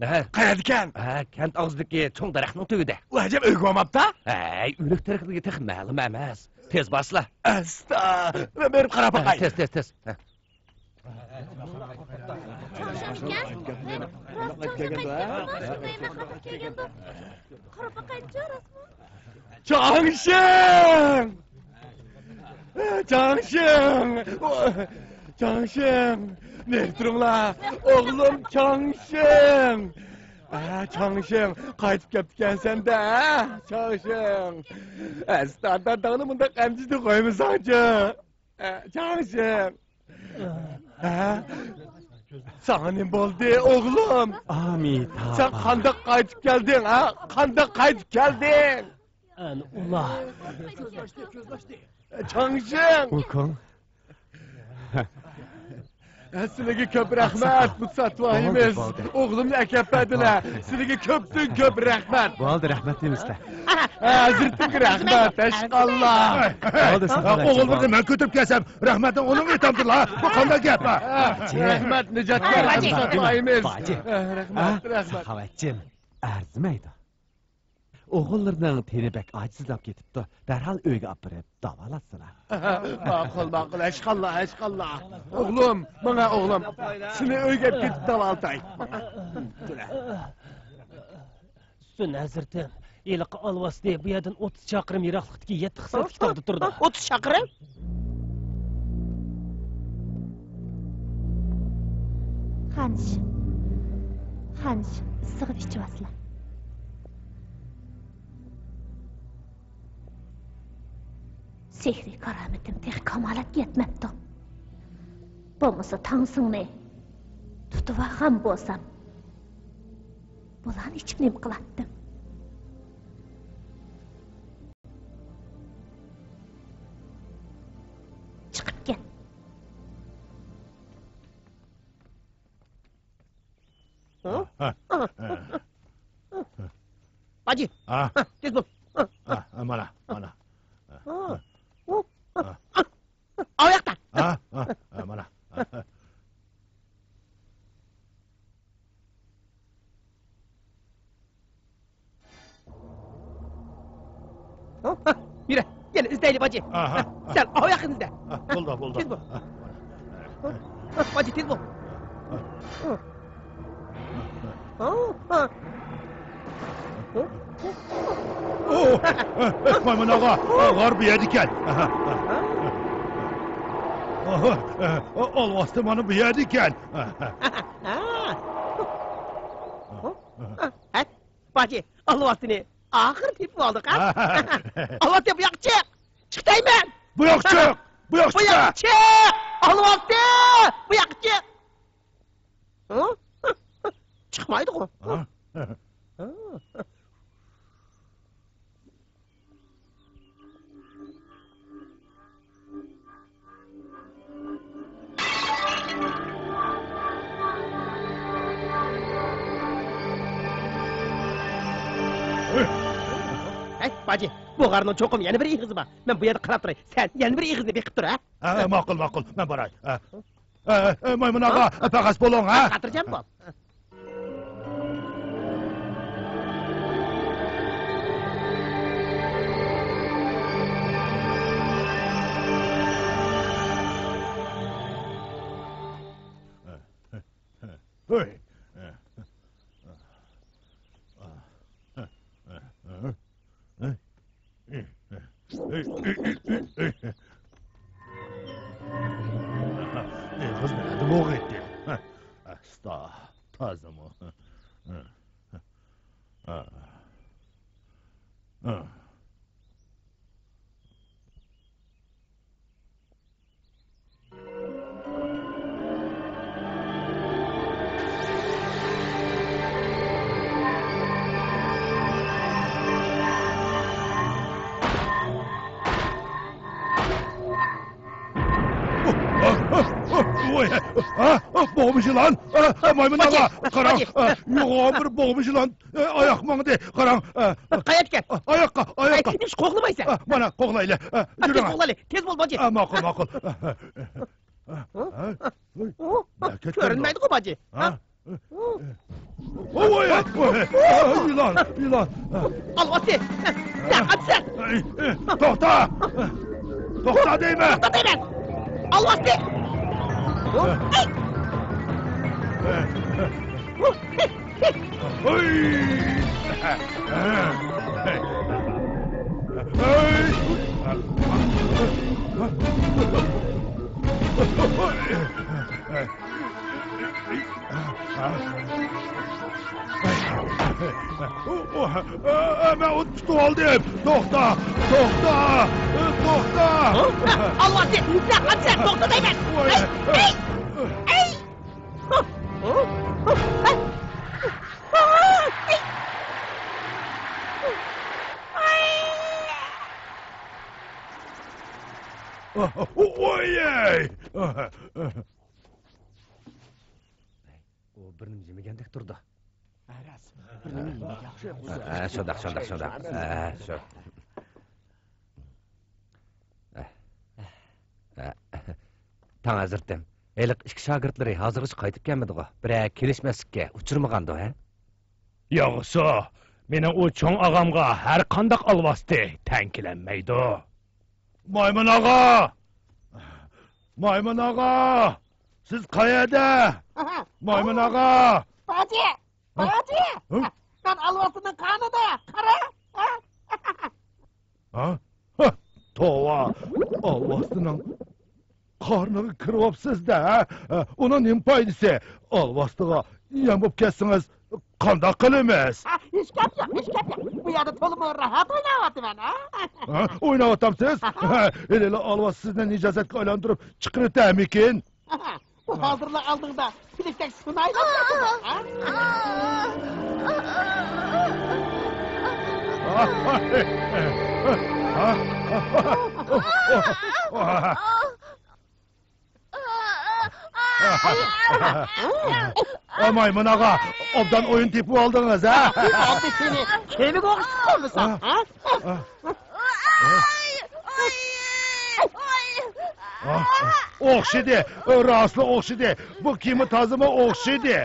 ھە. قەيەردىكەن؟ ھە، كەنت ئاغزىدىكى چوڭ دەرەخنىڭ تۈۋىدە. ئۇ ئەجەب ئۆيگە بارماپتا؟ ھەي، ئۆلۈك تىرىكلىكى تېخى مەلۇم ئەمەس. تېز بارسىلا. ئەستا، مەن بېرىپ قاراپ باقاي. تېز، تېز، تېز. ھە. قاراپ باقايچۇ، راستمۇ؟ چاڭشىڭ! چاڭشىڭ! چاڭشىڭ! نېرى تۇرۇڭلار! ئوغلۇم چاڭشىڭ! ھە، چاڭشىڭ! قايتىپ كەپتىكەنسەن-دە، ھە؟ چاڭشىڭ! ئەستا داداڭنى مۇنداق ئەمدىدە قويمىساڭچۇ! ھە، چاڭشىڭ! ھە؟ ساڭا نېمە بولدى، ئوغلۇم؟ ئامىتابا. سەن قانداق قايتىپ كەلدىڭ، ھە؟ قانداق قايتىپ كەلدىڭ؟ ئەنە ئۇلار. چاڭشىڭ! ۋۇكۇڭ. ھە، سىلىگە كۆپ رەھمەت، بۇ ساتۋايىمىز. بولدى، بولدى. ئوغلۇمنى ئەكەپ بەردىلە. سىلىگە كۆپتىن كۆپ رەھمەت. بولدى، رەھمەت دېمىسىلە. ھەزرىتىمگە رەھمەت، ئەشقاللا. بولدى، ساخاۋەتچى، ئوغۇللىرىنى مەن كۆتۈرۈپ كەلسەم، رەھمەتنى ئۇنىڭغا ئېيتامدىلا. بۇ قانداق گەپ، ھە؟ باجى. رەھمەت، نىجاتكار، باجى. ساتۋايىمىز. باجى. رەھمەت، رەھمەت. ساخاۋەتچىم، ئەرزىمەيدۇ. ئوغۇللىرىنىڭ تېنى بەك ئاجىزلاپ كېتىپتۇ، دەرھال ئۆيگە ئاپىرىپ داۋالاتسىلا. ماقۇل، ماقۇل، ئەشقاللا، ئەشقاللا. ئوغلۇم، ماڭا ئوغلۇم. سېنى ئۆيگە ئەپ كېتىپ داۋالىتاي. سۈن ھەزرىتىم، ھېلىقى ئالۋاستى بۇ يەردىن ئوتتۇز چاقىرىم يىراقلىقتىكى يەتتە خىسلەتلىك تاغدا تۇرىدۇ. ئوتتۇز چاقىرىم؟ خانىش، خانىش، سىغىپ ئىچىۋاتسىلا. سېھرىي كارامىتىم تېخى كامالەتكە يەتمەپتۇ. بولمىسا تاڭسىڭنى تۇتۇۋالغان بولسام، بۇلارنى ئىچىپ نېمە قىلاتتىم؟ چىقىپ كەت. ھە؟ ھە. باجى، ھە؟ ھە، تېز بول. ھە، ھە، مانا، مانا. ھە. ھە. ئاۋۇ ياقتا. ھە، ھە، ھە، مانا. ھە، يۈرە، يەنە ئىزدەيلى، باجى. ئاھا. سەن ئاۋۇ ياقنى ئىزدە. ھە، بولدى، بولدى. تېز بول. ھە. باجى، تېز بول. ئوھ، مايمۇن ئاغا، غار بۇ يەردىكەن. ئالۋاستى مانا بۇ يەردىكەن. ھە، باجى، ئالۋاستىنى ئاخىرى تېپىپ ئالدۇق، ھە؟ ئالۋاستى، بۇ ياققا چىق! چىق دەيمەن! بۇ ياققا چىق! بۇ ياققا بۇ ياققا چىق! ئالۋاستى! بۇ ياققا چىق! ھە؟ چىقمايدىغۇ. ھە؟ ھەي، باجى، بۇ غارنىڭ چوقۇم يەنە بىر ئېغىزى بار. مەن بۇ يەردە قاراپ تۇراي. سەن يەنە بىر ئېغىزىنى بېقىپ تۇر، ھە؟ ھە، ماقۇل، ماقۇل. مەن باراي. ھە. ئە، ئە، مايمۇن ئاغا، ھە؟ پەخەس بولۇڭ، ھە؟ خاتىرجەم بول. ئېغىز نەدە بولغىيتتى؟ ئەستا، تازىمۇ. ۋوي، ھە، بوغما يىلان، ھە، مايمۇن ئاغا، قاراڭ، ھە، يوغان بىر بوغما يىلان ئاياق ماڭدى، قاراڭ. قاياققا؟ ئاياققا، ئاياققا. نېمىش قوغلىمايسەن؟ مانا، قوغلايلى. تېز يۈرۈڭ. قوغلايلى، تېز بول، باجى. ماقۇل، ماقۇل. كۆرۈنمەيدىغۇ، باجى. ۋوي، ۋوي، يىلان، يىلان. ئالۋاستى! سەن قاچىسەن! توختا! توختا دەيمەن! توختا دەيمەن! ئالۋاستى! مەن ئۇنى تۇتۇۋالدىم. توختا! توختا! توختا! ئالۋاستى! سەن قاچىسەن! توختا دەيمەن! ۋوي! ئەي! ئەي! ئەي! ۋوي! ئۇ بىر نېمە يېمىگەندەك تۇرىدۇ. ھە، شۇنداق، شۇنداق، شۇنداق. ھە، شۇ. ھە. تاڭ ھەزرىتىم، ھېلىقى ئىككى شاگىرتلىرى ھازىرغىچە قايتىپ كەلمىدىغۇ؟ بىرەر كېلىشمەسلىككە ئۇچرىمىغاندۇ، ھە؟ ياغسۇ، مېنىڭ ئۇ چوڭ ئاغامغا ھەر قانداق ئالۋاستى تەڭ كېلەلمەيدۇ. مايمۇن ئاغا! مايمۇن ئاغا! سىز قەيەردە؟ مايمۇن ئاغا! باجى! باجى! مەن ئالۋاستىنىڭ قانىدا! قارا! ھە؟ ھە، توۋا! ئالۋاستىنىڭ قارنىغا كىرىۋاپسىز-دە، ھە؟ ئۇنىڭ نېمە پايدىسى؟ ئالۋاستىغا يەم بولۇپ كەتسىڭىز، قانداق قىلىمىز؟ ھە، ھېچ گەپ يوق، ھېچ گەپ يوق. بۇ يەردە تولىمۇ راھەت ئويناۋاتىمەن، ھە؟ ھە؟ ئويناۋاتامسىز؟ ھە، ھېلىلا ئالۋاستى سىزنى نىجازەتكە ئايلاندۇرۇپ چىقىرىۋېتەرمىكىن؟ ئۇ ھازىرلا ئالدىڭدا پىلىكتەك سۇنايلاپ ياتىدۇ، ھە؟ مايمۇن ئاغا، ئوبدان ئويۇن تېپىپ ئالدىڭىز، ھە؟ ئالدى سېنى كېمىگە ئوخشىتىپ قويمىسام، ھە؟ ئاي، ئاي، ئاي. ئوخشىدى، راستلا ئوخشىدى. بۇ كېمە تازىمۇ ئوخشىدى.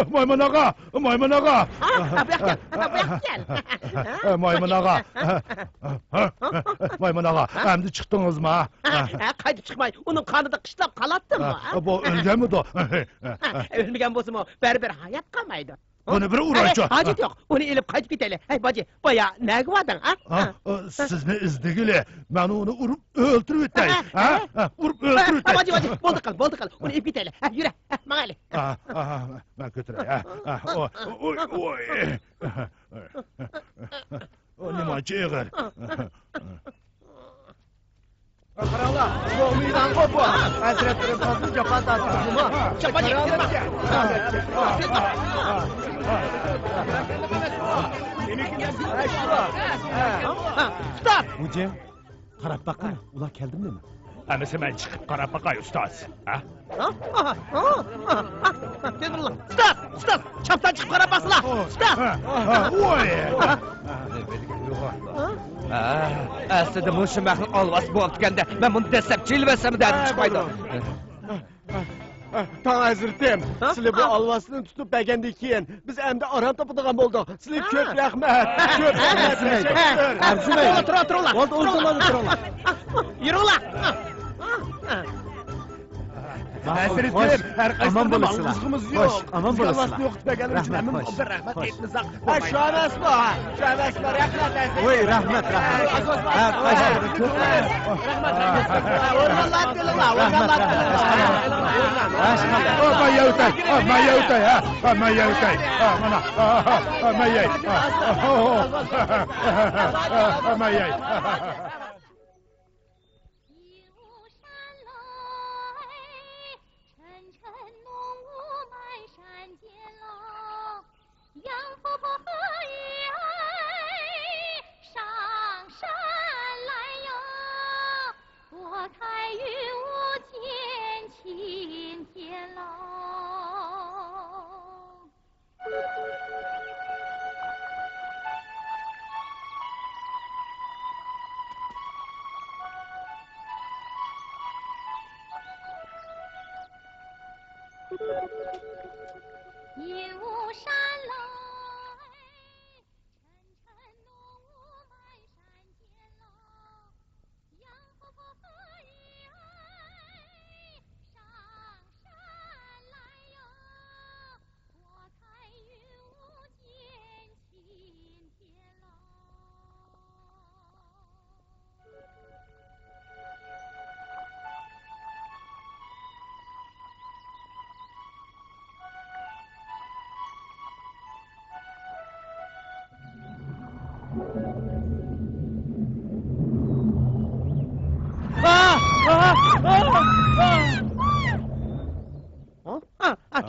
مايمۇن ئاغا، مايمۇن ئاغا. بۇياققا كەل، بۇياققا كەل. مايمۇن ئاغا. مايمۇن ئاغا، ئەمدى چىقتىڭىزمۇ؟ قايتىپ چىقماي، ئۇنىڭ قانىدا قىشلاپ قالاتتىممۇ؟ بۇ ئۆلگەنمىدۇ؟ ئۆلمىگەن بولسىمۇ، بەرىبىر ھايات قالمايدۇ. بۇنى بىر ئۇرايچۇ. ھاجەت يوق، ئۇنى ئېلىپ قايتىپ كېتەيلى. ھەي، باجى، بايا نەگە باردىڭ، ھە؟ سىزنى ئىزدىگىلى، مەن ئۇنى ئۇرۇپ ئۆلتۈرۈۋېتەي. ھە؟ ئۇرۇپ ئۆلتۈرۈۋېتەي. باجى، باجى، بولدى قىل، بولدى قىل. ئۇنى ئېلىپ كېتەيلى. ھە، يۈرە، ھە، ماڭايلى. مەن كۆتۈرەي. ھە، ھە، ئوي، ئوي، ئوي. ئۇ نېمانچە ئېغىر. قاراڭلار، بۇ مېيدانغۇ بۇ. ھەزرەتلىرىم تازا جاپا تارتىدۇ. ھە، شۇ. ھە. ھە. خوجام، قاراپ باققىنا، ئۇلار كەلدىمۇ نېمە؟ ئەمىسە مەن چىقىپ قاراپ باقاي، ئۇستاز. ھە؟ ھە؟ ھە؟ ھە؟ ھە؟ ھە؟ تېز بولۇڭلار. ئۇستاز! ئۇستاز! چاپسان چىقىپ قاراپ باقسىلا! ئۇستاز! ھە، ھە، ھە، ۋاي! ھە؟ ئەسلىدە مۇشۇ مەخلۇق ئالۋاس بوپتىكەن-دە، مەن بۇنى دەسسەپ چېلىۋەتسەم دەپ چىقمايدۇ. تاڭ ھەزرىتىم، ھە؟ سىلى بۇ ئالۋاستىنى تۇتۇپ بەرگەندىن كېيىن، بىز ئەمدى ئارام تاپىدىغان بولدۇق. سىلىگە كۆپ رەھمەت، كۆپ رەھمەت، تەشەككۈر. ئەرزىمەيدۇ. تۇرۇڭلار، تۇرۇڭلار، تۇرۇڭلار. يۈرۈڭلار. ھەزرىتىم، ھەر قايسىڭلارنىڭ ماڭغۇزغۇمىز يوق. خوش، ئامان بولۇڭلار. بىزگە ئالۋاستىنى يوقىتىپ بەرگەنلىكى ئۈچۈن ھەممىمىز بىر رەھمەت ئېيتمىساق. ھە، شۇ ئەمەسمۇ؟ ھە، شۇ ئەمەسمۇ؟ رەھمەت، ھەزرىتىم. ۋاي، رەھمەت، رەھمەت. ھە، قايسى؟ رەھمەت، رەھمەت. ئورمانلاردا قېلىڭلار، ئورمانلاردا قېلىڭلار. ھە، شۇنداق. ئو، مەن يەۋېتەي، ئا، مەن يەۋېتەي، ھە، ئا، مەن يەۋېتەي. ئا، مانا، ئا، ئا، ئا، مەن يەي. ئا، ئا، ئا، ئا، مەن يەي. ھە؟ ھە؟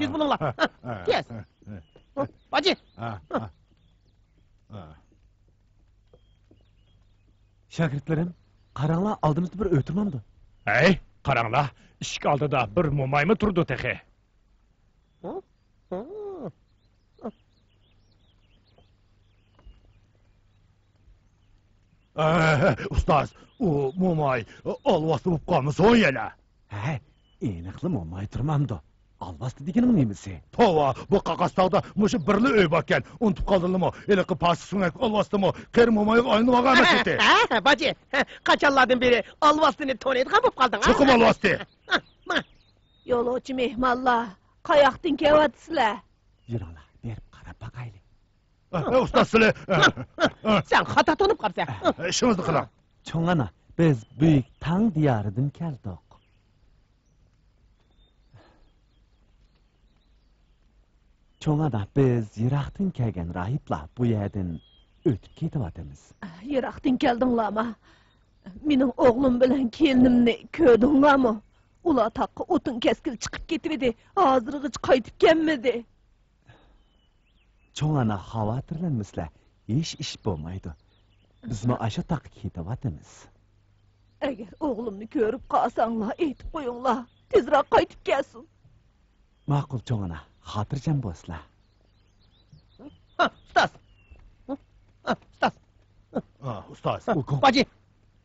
تېز بولۇڭلار. ھە، تېز. ھە، ھە. باجى. ھە، ھە. ھە. شاگىرتلىرىم، قاراڭلار، ئالدىمىزدا بىر ئۆي تۇرمامدۇ؟ ھەي، قاراڭلار، ئىشىك ئالدىدا بىر مومايمۇ تۇرىدۇ تېخى. ھە؟ ھە؟ ئە، ئۇستاز، ئۇ موماي ئالۋاستى بولۇپ قالمىسۇن يەنە؟ ھە، ئېنىقلا موماي تۇرمامدۇ؟ ئالۋاستى دېگىنىڭ نېمىسى؟ توۋا، بۇ قاقاستاغدا مۇشۇ بىرلا ئۆي باركەن، ئۇنتۇپ قالدىڭلىمۇ؟ ھېلىقى پاسىق سۆڭەك ئالۋاستىمۇ قېرى مومايغا ئايلىنىۋالغان ئەمەس ئىدى. ھە، ھە، باجى، ھە، قاچانلاردىن بېرى ئالۋاستىنى تونۇيدىغان بولۇپ قالدىڭ، ھە؟ چوقۇم ئالۋاستى. ھە، ماڭا. يولۇچى مېھمانلار، قاياقتىن كېلىۋاتىسىلەر؟ يۈرۈڭلار، بېرىپ قاراپ باقايلى. ئە، ئە، ئۇستاز سىلى. ئە، ئە. سەن خاتا تونۇپ قاپسەن. ئە، ئىشىڭىزنى قىلىڭ. چوڭ ئانا، بىز بۈيۈك تاڭ دىيارىدىن كەلدۇق. چوڭ ئانا، بىز يىراقتىن كەلگەن راھىبلار بۇ يەردىن ئۆتۈپ كېتىۋاتىمىز. يىراقتىن كەلدىڭلارما؟ مېنىڭ ئوغلۇم بىلەن كېلىنىمنى كۆردۈڭلارمۇ؟ ئۇلار تاغقا ئوتۇن كەسكىلى چىقىپ كېتىۋىدى، ھازىرغىچە قايتىپ كەلمىدى. چوڭ ئانا، خاۋاتىرلەنمىسىلە، ھېچ ئىش بولمايدۇ. بىزمۇ ئاشۇ تاغقا كېتىۋاتىمىز. ئەگەر ئوغلۇمنى كۆرۈپ قالساڭلار، ئېيتىپ قويۇڭلار، تېزراق قايتىپ كەلسۇن. ماقۇل، چوڭ ئانا، خاتىرجەم بولسىلا. ھە، ئۇستاز. ھە، ئۇستاز. ھە، ئۇستاز. ھە، ئۇكۇڭ. باجى.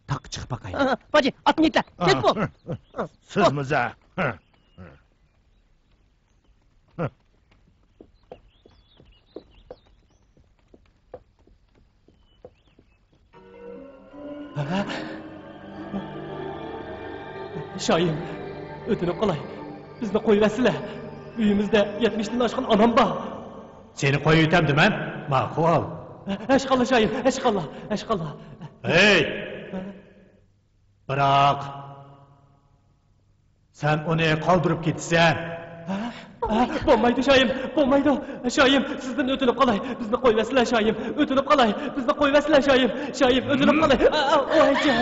تاغقا چىقىپ باقايلى. ھە، ھە، باجى، ئاتنى يېتىلە. ھە، تېز بول. ھە، ھە. سىزمۇ زە. ھە، ھە. شايىم، ئۆتۈنۈپ قالاي، بىزنى قويۇۋەتسىلە. ئۆيىمىزدە يەتمىشتىن ئاشقان ئانام بار. سېنى قويۇۋېتەمدىمەن؟ ماقۇل. ھەشقاللا شايىم، ھەشقاللا، ھەشقاللا. ھەي! بىراق، سەن ئۇنى قالدۇرۇپ كېتىسەن. ھە؟ ھە؟ بولمايدۇ، شايىم، بولمايدۇ. شايىم، سىزدىن ئۆتۈنۈپ قالاي، بىزنى قويۇۋەتسىلە، شايىم، ئۆتۈنۈپ قالاي، بىزنى قويۇۋەتسىلە، شايىم، شايىم، ئۆتۈنۈپ قالاي. ئا، ئا، ۋايجان.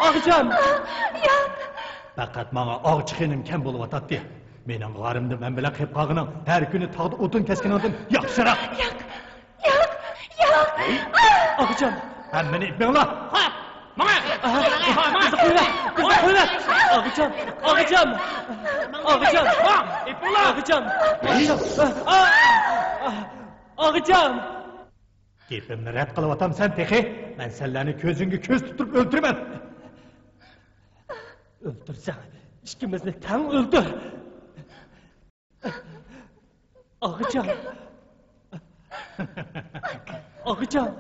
ئاغىجان! ياق! پەقەت ماڭا ئاغچى خېنىم كەم بولۇۋاتاتتى. مېنىڭ غارىمدا مەن بىلەن قېلىپ قالغىنىڭ، ھەر كۈنى تاغدا ئوتۇن كەسكىنىڭدىن ياخشىراق. ياق! ياق! ياق! ئاغىجان! ھەممىنى ئېپىڭلار! خاپ! ماڭا! بىزنى قويۇۋەت! بىزنى قويۇۋەت! ئاغىجان! ئاغىجان! ئاغىجان! ئېپىڭلار! ئاغىجان! ئاغىجان! ئاغىجان! گېپىمنى رەت قىلىۋاتامسەن تېخى؟ مەن سەنلەرنى كۆزۈڭگە كۆز تۇتتۇرۇپ ئۆلتۈرىمەن! ئۆلتۈرسەڭ، ئىككىمىزنى تەڭ ئۆلتۈر! ئاغىجان! ئاغىجان!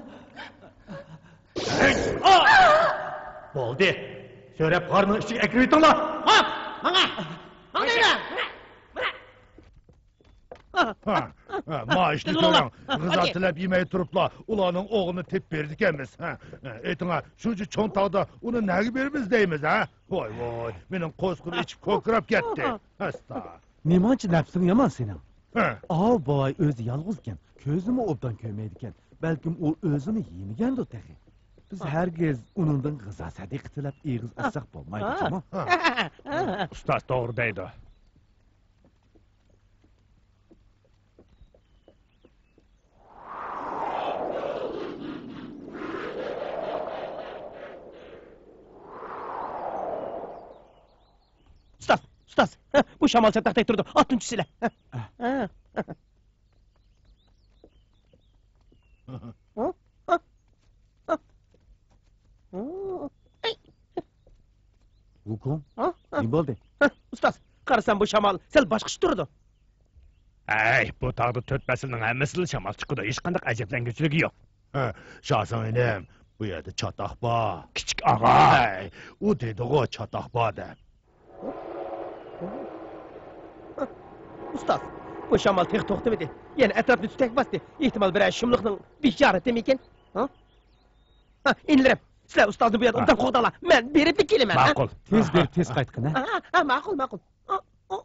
بولدى! سۆرەپ غارنىڭ ئىچىگە ئەكىرىۋېتىڭلار! ھاپ! ماڭا! ماڭا دەيمەن! ماڭا! ماڭا! ھە، ھە، ما ئىشنى كۆرۈڭ. غىزا تىلەپ يېمەي تۇرۇپلا ئۇلارنىڭ ئوغلىنى تېپىپ بېرىدىكەنمىز. ھە، ئېيتىڭا، شۇنچە چوڭ تاغدا ئۇنى نەگە بېرىمىز دەيمىز، ھە؟ ۋاي، ۋاي، مېنىڭ قورسىقىم ئېچىپ كوكىراپ كەتتى. ئەستا. نېمانچە نەپسىڭ يامان سېنىڭ؟ ھە. ئاۋۇ بوۋاي ئۆزى يالغۇزكەن، كۆزىمۇ ئوبدان كۆرمەيدىكەن. بەلكىم ئۇ ئۆزىنى يېمىگەندۇ تېخى. بىز ھەرگىز ئۇنىڭدىن غىزا سەدىقە تىلەپ ئېغىز ئاچساق بولمايدۇ جۇمۇ. ئۇستاز توغرا دەيدۇ. ئۇستاز، ئۇستاز، بۇ شامال چاتاقتەك تۇرىدۇ، ئاتنى چۈشىلە. ۋۇكۇڭ، ھە؟ نېمە بولدى؟ ھە، ئۇستاز، قارىسام بۇ شامال سەل باشقىچە تۇرىدۇ. ھەي، بۇ تاغدا تۆت پەسىلنىڭ ھەممىسىدىلا شامال چىقىدۇ، ھېچقانداق ئەجەبلەنگۈچىلىكى يوق. ھە، شاسىڭ ئىنىم، بۇ يەردە چاتاق بار. كىچىك ئاغا! ھەي، ئۇ دېدىغۇ چاتاق بار دەپ. ئۇستاز، بۇ شامال تېخى توختىمىدى. يەنە ئەتراپنى تۈتەك باستى. ئېھتىمال بىرەر شۇملۇقنىڭ بېشارىتىمىكىن؟ ھە؟ ھە، ئىنىلىرىم، سىلەر ئۇستازنى بۇ يەردە ھە. ئوبدان قوغداڭلار. مەن بېرىپ كېلىمەن، ھە؟ ماقۇل. تېز بېرىپ تېز قايتقىن، ھە؟ ھە، ھە، ماقۇل، ماقۇل. ئا، ئا.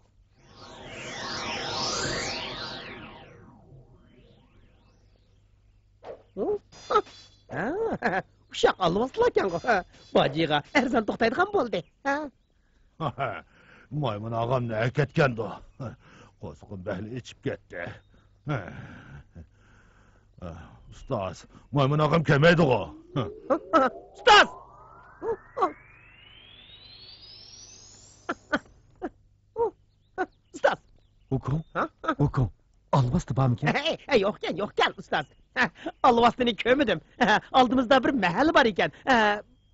ھە؟ ھە، ئۇششاق ئالۋاستىلاركەنغۇ. ھە، باجىغا ئەرزان توختايدىغان بولدى. ھە؟ مايمۇن ئاغامنى ئەكەتكەندۇ؟ قورسىقىم بەكلا ئېچىپ كەتتى. ئۇستاز، مايمۇن ئاغام كەلمەيدىغۇ؟ ئۇستاز! ئۇستاز! ۋۇكۇڭ، ھە؟ ۋۇكۇڭ، ئالۋاستى بارمىكەن؟ ھەي، ھەي، يوقكەن، يوقكەن، ئۇستاز. ئالۋاستىنى كۆرمىدىم. ئالدىمىزدا بىر مەھەللە بار ئىكەن.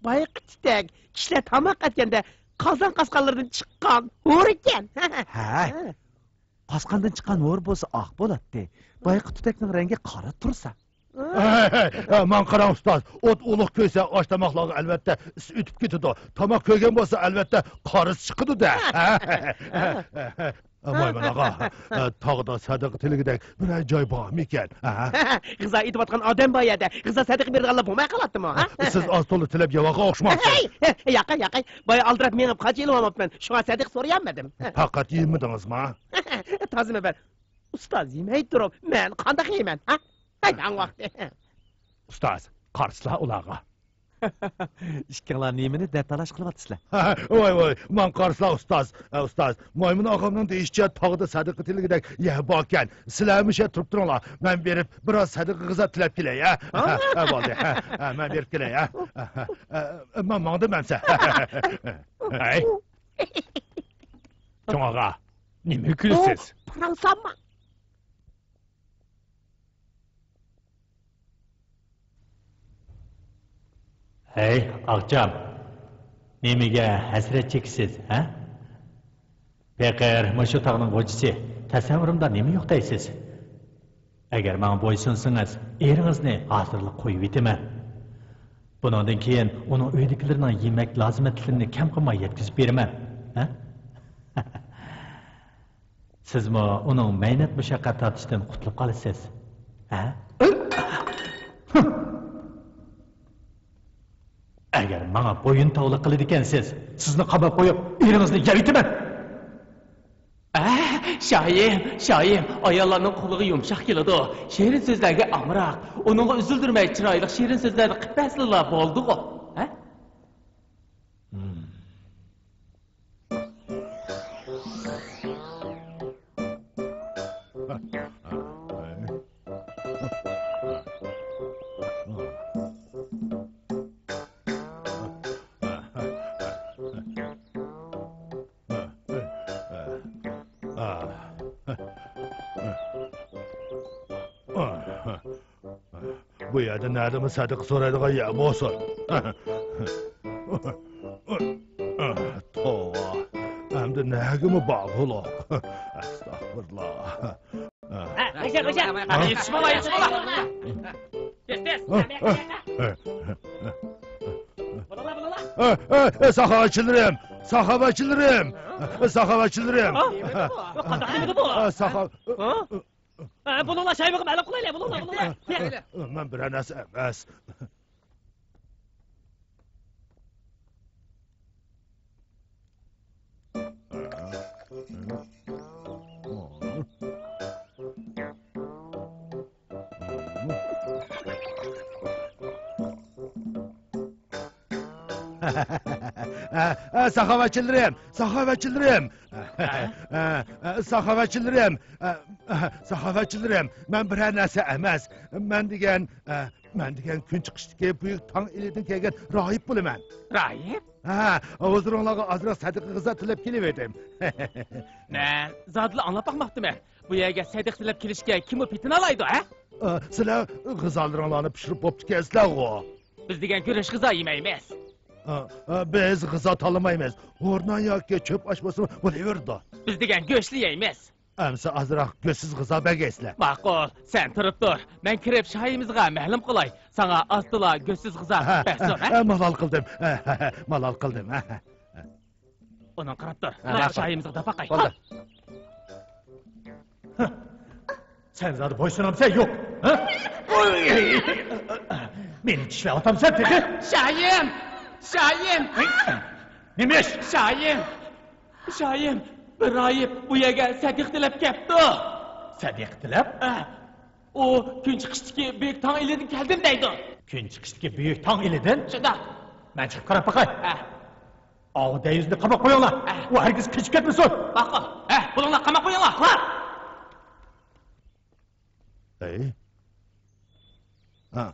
بايىقى تۈتەك، كىشىلەر تاماق ئەتكەندە قازان قاسقانلىرىدىن چىققان ھور ئىكەن. ھە. قاسقاندىن چىققان ھور بولسا ئاق بولاتتى. بايىقى تۈتەكنىڭ رەڭگى قارا تۇرسا. ھەي، ھەي، ھەي، ماڭا قاراڭ، ئۇستاز. ئوت ئۇلۇغ كۆيسە، ئاش تاماقلارغا ئەلۋەتتە ئىس ئۆتۈپ كېتىدۇ. تاماق كۆيگەن بولسا، ئەلۋەتتە قارىسى چىقىدۇ-دە. ھە، ھە، ھە، ھە. مايمۇن ئاغا، تاغدا سەدىقە تىلىگۈدەك بىرەر جاي بارمىكەن؟ ھە؟ غىزا ئېتىۋاتقان ئادەم بار يەردە غىزا سەدىقە بېرىدىغانلار بولماي قالاتتىمۇ، ھە؟ سىز ئاز-تولا تىلەپ يەۋالغان ئوخشىمامسىز؟ ھەي، ھەي، ياقەي، ياقەي. بايا ئالدىراپ مېڭىپ قانچە يىل بولماپتىمەن، شۇڭا سەدىقە سورىيالمىدىم. پەقەت يېمىدىڭىزما؟ تازىمۇ بىر. ئۇستاز، يېمەي تۇرۇپ مەن قانداق يەيمەن، ھە؟ ھەي، ھاڭ ۋاقتى. ئۇستاز، قارىسىلا ئۇلارغا. ئىككىڭلار نېمىنى دەتالاش قىلىۋاتىسىلەر؟ ۋاي، ۋاي، ماڭا قارىسىلا، ئۇستاز. ئە، ئۇستاز، مايمۇن ئاغامنىڭ دېيىشىچە، تاغدا سەدىقە تىلىگۈدەك يەر باركەن. سىلەر مۇشۇ يەردە تۇرۇپ تۇرۇڭلار. مەن بېرىپ، بىراز سەدىقە غىزا تىلەپ كېلەي، ھە؟ ھە، بولدى. ھە، ھە، مەن بېرىپ كېلەي، ھە؟ ھە، ھە، ھە، مەن ماڭدىم ئەمسە. ھەي. چوڭ ئاغا، نېمە كۈلىسىز؟ پاراڭ سالما. ھەي، ئاغىچام، نېمىگە ھەسرەت چېكىسىز، ھە؟ پېقىر، مۇشۇ تاغنىڭ غوجىسى، تەسەۋۋۇرۇمدا نېمە يوق دەيسىز؟ ئەگەر ماڭا بويسۇنسىڭىز، ئېرىڭىزنى ھازىرلا قويۇۋېتىمەن. بۇنىڭدىن كېيىن ئۇنىڭ ئۆيىدىكىلىرىنىڭ يېمەك لازىمەتلىرىنى كەم قىلماي يەتكۈزۈپ بېرىمەن، ھە؟ سىزمۇ ئۇنىڭ مەينەت مۇشەققەت تارتىشىدىن قۇتۇلۇپ قالىسىز. ھە؟ ئەگەر ماڭا بويۇن تاۋلىق قىلىدىكەنسىز، سىزنى قاماپ قويۇپ، ئېرىڭىزنى يەۋېتىمەن! ئە، شاھىم، شاھىم، ئاياللارنىڭ قۇلىقى يۇمشاق كېلىدۇ. شېرىن سۆزلەرگە ئامراق. ئۇنىڭغا ئۈزۈلدۈرمەي چىرايلىق شېرىن سۆزلەرنى قىلىپ بەرسىلا بولدىغۇ. ھە؟ بۇ يەردە نەدىمۇ سەدىقە سورايدىغان يەر بولسۇن. توۋا، ئەمدى نەگىمۇ بارغۇلۇق؟ ئەستەغپۇرۇللا. ھە، باشا، باشا. ھە؟ يېتىشىپ بولا، يېتىشىپ بولا. تېز، تېز. بولىلا، بولىلا. ساخاۋەتچىلىرىم، ساخاۋەتچىلىرىم، ساخاۋەتچىلىرىم. قانداق دېمىدى بۇ؟ ساخاۋەت. ھە، بولۇڭلار، شايىمىغا مەلۇم قىلايلى، بولۇڭلار، بولۇڭلار. مەن بىرەر نەرسە ئەمەس. ساخاۋەتچىلىرىم، ساخاۋەتچىلىرىم. ساخاۋەتچىلىرىم، ساخاۋەتچىلىرىم، مەن بىرەر نەرسە ئەمەس. مەن دېگەن، مەن دېگەن كۈن چىقىشتىكى بۈيۈك تاڭ ئېلىدىن كەلگەن راھىب بولىمەن. راھىب؟ ھە، ھۇزۇرۇڭلارغا ئازراق سەدىقە غىزا تىلەپ كېلىۋىدىم. مەن زادىلا ئاڭلاپ باقماپتىمەن. بۇ يەرگە سەدىقە تىلەپ كېلىشكە كىممۇ پېتىنالايدۇ، ھە؟ سىلەر غىزالىرىڭلارنى پىشۇرۇپ بوپتىكەنسىلەرغۇ. بىز دېگەن گۈرۈچ غىزا يېمەيمىز. ئا، ئا، بىز غىزا تاللىمايمىز. ھورنان ياكى چۆپ ئاش بولسىمۇ بولۇۋېرىدۇ. بىز دېگەن گۆشلا يەيمىز. ئەمسە ئازراق گۆشسىز غىزا بەرگەيسىلەر. ماقۇل، سەن تۇرۇپ تۇر. مەن كىرىپ شاھىمىزغا مەلۇم قىلاي. ساڭا ئاز-تولا گۆشسىز غىزا بەرسۇن، ھە؟ مالال قىلدىم. مالال قىلدىم. ئۇنىڭ قاراپ تۇر. ھە، ماقۇل. شاھىمىزغا داپ باقاي. بولدى. ھە. سەن زادى بويسۇنامسەن، يوق؟ ھە؟ مېنى چىشلەۋاتامسەن تېخى؟ شاھىم! شاھىم! نېمە ئىش؟ شاھىم! شاھىم! بىر راھىب بۇ يەرگە سەدىقە تىلەپ كەپتۇ. سەدىقە تىلەپ؟ ھە. ئۇ كۈن چىقىشتىكى بۈيۈك تاڭ ئېلىدىن كەلدىم دەيدۇ. كۈن چىقىشتىكى بۈيۈك تاڭ ئېلىدىن؟ شۇنداق. مەن چىقىپ قاراپ باقاي. ھە. ئاۋۇ دەييۇزنى قاماپ قويۇڭلار. ھە. ئۇ ھەرگىز قېچىپ كەتمىسۇن. ماقۇل. ھە، بولۇڭلار، قاماپ قويۇڭلار. ھە. ھەي. ھە.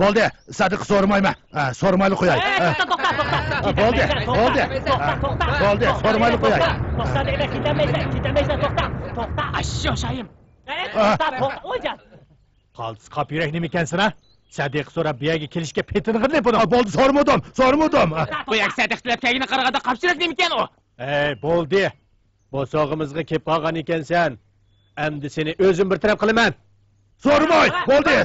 بولدى، سەدىقە سورىمايمەن. ھە، سورىمايلا قوياي. ھە، توختا، توختا، توختا. ھە، بولدى، بولدى. توختا، توختا. بولدى، سورىمايلا قوياي. توختا، توختا، كېتەلمەيسەن، كېتەلمەيسەن، توختا، توختا. ئاشۇ شايىم. ھە، توختا، توختا، ئويجان. قالتىس قاپ يۈرەك نېمىكەنسەن، ھە؟ سەدىقە سوراپ بۇ يەرگە كېلىشكە پېتىنغىنى بۇنىڭ. ھە، بولدى، سورىمىدىم، سورىمىدىم. بۇ يەرگە سەدىقە تىلەپ كەلگىنىگە قارىغاندا قاپچىراق نېمىكەن ئۇ؟ ئەي، بولدى. بوساغىمىزغا كېلىپ قالغان ئىكەنسەن. ئەمدى سېنى ئۆزۈم بىر تەرەپ قىلىمەن. سورىماي، بولدى.